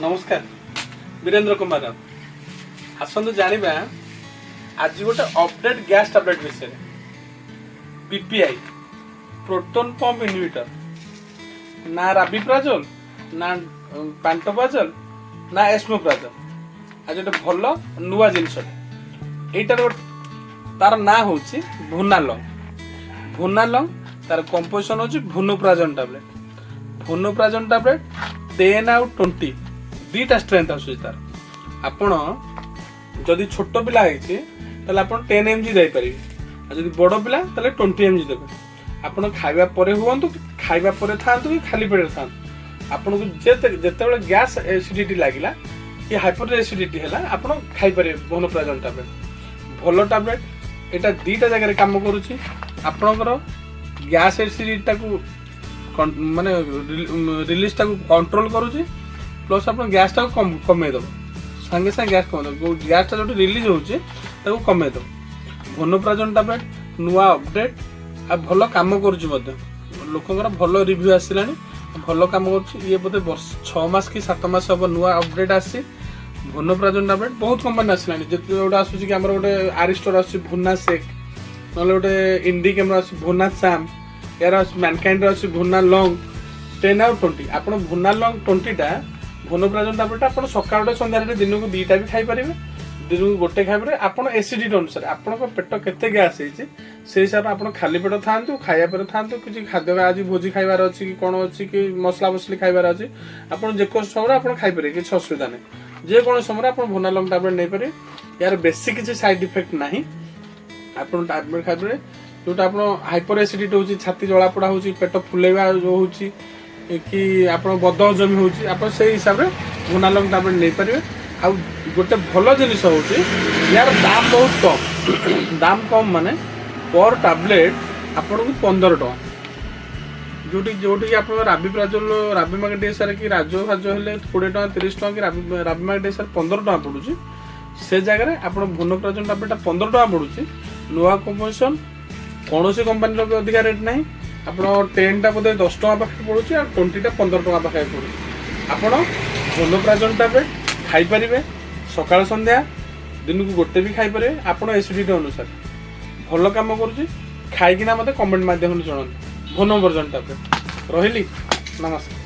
ନମସ୍କାର, ବୀରେନ୍ଦ୍ର କୁମାର ରାଉତ। ଆସନ୍ତୁ ଜାଣିବା ଆଜି ଗୋଟେ ଅପଡେଟ୍ ଗ୍ୟାସ୍ ଟାବଲେଟ୍ ବିଷୟରେ। ପିପିଆଇ, ପ୍ରୋଟୋନ ପମ୍ପ ଇନହିବିଟର ନା ରାବିପ୍ରାଜୋଲ ନା ପାଣ୍ଟୋପ୍ରାଜୋଲ ନା ଏସ୍ମୋପ୍ରାଜୋଲ, ଆଜି ଗୋଟେ ଭଲ ନୂଆ ଜିନିଷଟେ। ଏଇଟାର ତାର ନାଁ ହଉଛି ଭୁନାଲଙ୍ଗ। ଭୁନାଲଙ୍ଗ, ତାର କମ୍ପୋଜିସନ ହଉଛି ଭୁନୋପ୍ରାଜନ ଟାବଲେଟ୍। ଭୁନୋପ୍ରାଜନ ଟାବଲେଟ୍ 10 ଆଉ 20 ଦୁଇଟା ଷ୍ଟ୍ରେନ୍ଥ ଆସୁଛି ତାର। ଆପଣ ଯଦି ଛୋଟ ପିଲା ହେଇଛି, ତାହେଲେ ଆପଣ 10 ଏମ୍ ଜି ଦେଇପାରିବେ। ଆଉ ଯଦି ବଡ଼ ପିଲା, ତାହେଲେ 20 ଏମ୍ ଜି ଦେବେ। ଆପଣ ଖାଇବା ପରେ ହୁଅନ୍ତୁ କି ଖାଇବା ପରେ ଥାଆନ୍ତୁ କି ଖାଲି ପେଟରେ ଥାଆନ୍ତୁ, ଆପଣଙ୍କୁ ଯେତେବେଳେ ଗ୍ୟାସ୍ ଏସିଡିଟି ଲାଗିଲା କି ହାଇପର ଏସିଡିଟି ହେଲା, ଆପଣ ଖାଇପାରିବେ ଭୋନୋପ୍ରାଜନ ଟାବଲେଟ୍। ଭଲ ଟାବଲେଟ୍ ଏଇଟା। ଦୁଇଟା ଜାଗାରେ କାମ କରୁଛି। ଆପଣଙ୍କର ଗ୍ୟାସ୍ ଏସିଡିଟିଟାକୁ ମାନେ ରିଲିଜଟାକୁ କଣ୍ଟ୍ରୋଲ କରୁଛି, ପ୍ଲସ୍ ଆପଣ ଗ୍ୟାସ୍ଟାକୁ କମେଇ ଦେବ। ସାଙ୍ଗେ ସାଙ୍ଗେ ଗ୍ୟାସ୍ କମେଇ ଦେବ। ଗ୍ୟାସ୍ଟା ଯୋଉଠି ରିଲିଜ୍ ହେଉଛି, ତାକୁ କମେଇ ଦେବ। ଭୋନୋପ୍ରାଜନ ଟାବଲେଟ୍ ନୂଆ ଅପଡେଟ୍ ଆଉ ଭଲ କାମ କରୁଛି ମଧ୍ୟ। ଲୋକଙ୍କର ଭଲ ରିଭ୍ୟୁ ଆସିଲାଣି, ଭଲ କାମ କରୁଛି। ଇଏ ବୋଧେ ବର୍ଷ 6 ମାସ କି 7 ମାସ ହବ ନୂଆ ଅପଡେଟ୍ ଆସିଛି। ଭୋନୋପ୍ରାଜନ ଟାବଲେଟ୍ ବହୁତ କମ୍ପାନୀ ଆସିଲାଣି। ଯେତେ ଗୋଟେ ଆସୁଛି କି ଆମର ଗୋଟେ ଆରିଷ୍ଟୋର ଆସୁଛି ଭୁନା ସେକ୍, ନହେଲେ ଗୋଟେ ଇଣ୍ଡିକେମର ଆସୁଛି ଭୁନା ସାମ୍, ଏହାର ଅଛି ମ୍ୟାନକାଇଣ୍ଡର ଅଛି ଭୁନା ଲଙ୍ଗ 10 ଆଉ 20। ଆପଣ ଭୁନା ଲଙ୍ଗ 20ଟା, ଭୋନୋପ୍ରାଜନ ଟାବଲେଟ୍ ଆପଣ ସକାଳଟେ ସନ୍ଧ୍ୟାରେ ଦିନକୁ ଦୁଇଟା ବି ଖାଇପାରିବେ, ଦିନକୁ ଗୋଟେ ଖାଇପାରିବେ। ଆପଣ ଏସିଡିଟି ଅନୁସାରେ, ଆପଣଙ୍କ ପେଟ କେତେ ଗ୍ୟାସ୍ ହେଇଛି, ସେଇ ହିସାବରେ ଆପଣ ଖାଲି ପେଟ ଥାଆନ୍ତୁ, ଖାଇବା ପରେ ଥାଆନ୍ତୁ, କିଛି ଖାଦ୍ୟ ଆଜି ଭୋଜି ଖାଇବାର ଅଛି କି କ'ଣ ଅଛି କି ମସଲା ମସଲି ଖାଇବାର ଅଛି, ଆପଣ ଯେକୌଣସି ସମୟରେ ଆପଣ ଖାଇପାରିବେ, କିଛି ଅସୁବିଧା ନାହିଁ। ଯେକୌଣସି ସମୟରେ ଆପଣ ଭୋନା ଲଙ୍ଗ ଟାବଲେଟ୍ ନେଇପାରିବେ। ଏହାର ବେଶୀ କିଛି ସାଇଡ୍ ଇଫେକ୍ଟ ନାହିଁ। ଆପଣ ଟାବଲେଟ୍ ଖାଇପାରିବେ। ଯୋଉଟା ଆପଣ ହାଇପର ଏସିଡିଟି ହେଉଛି, ଛାତି ଜଳାପୋଡ଼ା ହେଉଛି, ପେଟ ଫୁଲେଇବା ଯୋଉ ହେଉଛି କି ଆପଣ ବଦହଜମି ହେଉଛି, ଆପଣ ସେଇ ହିସାବରେ ଭୋନାଲଙ୍ଗ ଟାବଲେଟ୍ ନେଇପାରିବେ। ଆଉ ଗୋଟେ ଭଲ ଜିନିଷ ହେଉଛି, ୟାର ଦାମ ବହୁତ କମ୍। ଦାମ କମ୍ ମାନେ ପର ଟାବଲେଟ୍ ଆପଣଙ୍କୁ 15 ଟଙ୍କା। ଯୋଉଠିକି ଆପଣ ରାବିପ୍ରାଜୋଲ, ରାବିମାଗ ଡିଏସ୍ଆର କି ରାଜୋ ଫାଜୋ ହେଲେ 20 ଟଙ୍କା, 30 ଟଙ୍କା କି ରାବିମାଗ ଡିଏସ୍ଆର 15 ଟଙ୍କା ପଡ଼ୁଛି, ସେ ଜାଗାରେ ଆପଣ ଭୋନୋପ୍ରାଜୋନ ଟାବଲେଟ୍ଟା 15 ଟଙ୍କା ପଡ଼ୁଛି। ନୂଆ କମ୍ପୋଜିସନ୍, କୌଣସି କମ୍ପାନୀର ବି ଅଧିକା ରେଟ୍ ନାହିଁ। ଆପଣ 10ଟା ବୋଧେ 10 ଟଙ୍କା ପାଖରେ ପଡ଼ୁଛି ଆଉ 20ଟା 15 ଟଙ୍କା ପାଖରେ ପଡ଼ୁଛି। ଆପଣ ଭୋନୋପ୍ରାଜୋନ ଟାବଲେଟ୍ ଖାଇପାରିବେ ସକାଳ ସନ୍ଧ୍ୟା, ଦିନକୁ ଗୋଟେ ବି ଖାଇପାରିବେ ଆପଣ ଏସିଡିଟି ଅନୁସାରେ। ଭଲ କାମ କରୁଛି। ଖାଇକିନା ମୋତେ କମେଣ୍ଟ ମାଧ୍ୟମରେ ଜଣାନ୍ତୁ। ଭୋନୋପ୍ରାଜୋନ ଟାବଲେଟ୍। ରହିଲି, ନମସ୍କାର।